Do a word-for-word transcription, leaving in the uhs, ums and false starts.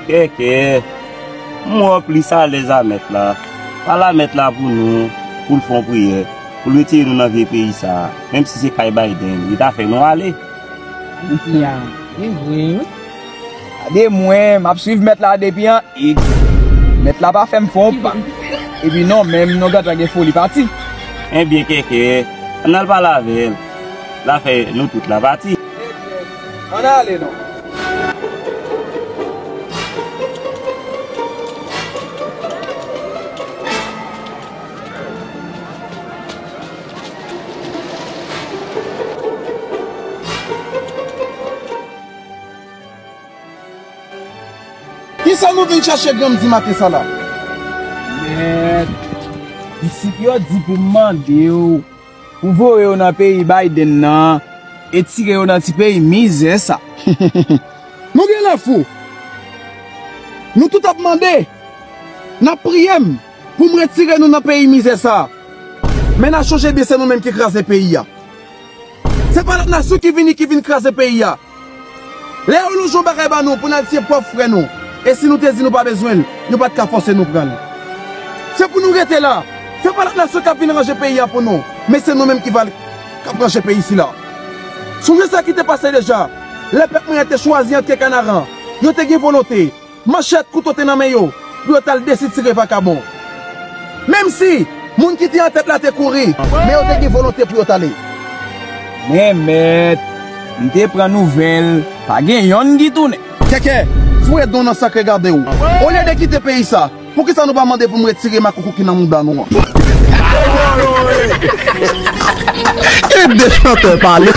Kèkè, m wè w plis alèz a mèt la. Pale a mèt la pou nou, pou l fè yon priyè, pou l retire nou nan vye peyi sa a. Menm si se kay Biden, li ta fè nou ale. Ayiti a, se vre, wi. Gade mwen, m ap swiv mèt la depi an X. Mèt la pa fè m fè yon pa. Epi non, menm nou gentan gen foli pati. Ebyen, Kèkè, ann al pale avè l. L a fè nou tout la pati. Ann ale non. Kisa nou vin chache granm di maten sa la? Mèt, disip yo di pou m mande w, pou voye yo nan peyi Biden nan, e tire yo nan ti peyi mizè sa. Nou gen lafou. Nou tout ap mande, n ap priye m pou m retire nou nan peyi mizè sa. Men n a chonje byen, se nou menm ki kraze peyi a. Se pa lòt nasyon ki vini, ki vin kraze peyi a. Lè yo lonje yon bagay ba nou pou n al tiye pwòp frè nou, e si nou te di nou pa bezwen l, yo pa t ka fòse nou pran l. Se pou nou rete la. Se pa lòt nasyon k ap vin ranje peyi a pou nou, men se nou menm ki va, k ap ranje peyi sila. Sonje sa ki te pase deja. Lè pèp mwen an te chwazi antre Kanaran, yo te gen volonte. Manchèt, kouto te nan men yo pou yo t al desitire vakabon. Menm si moun ki te an tèt la te kouri, men yo te gen volonte pou yo t ale. Men mèt, m te pran nouvèl, pa gen yonn ki tounen. Kèkè, foure don nan sak regade w. Olye de kite peyi sa, poukisa nou pa mande pou m retire makoukou ki nan mouda nou an? Kite chantè pale.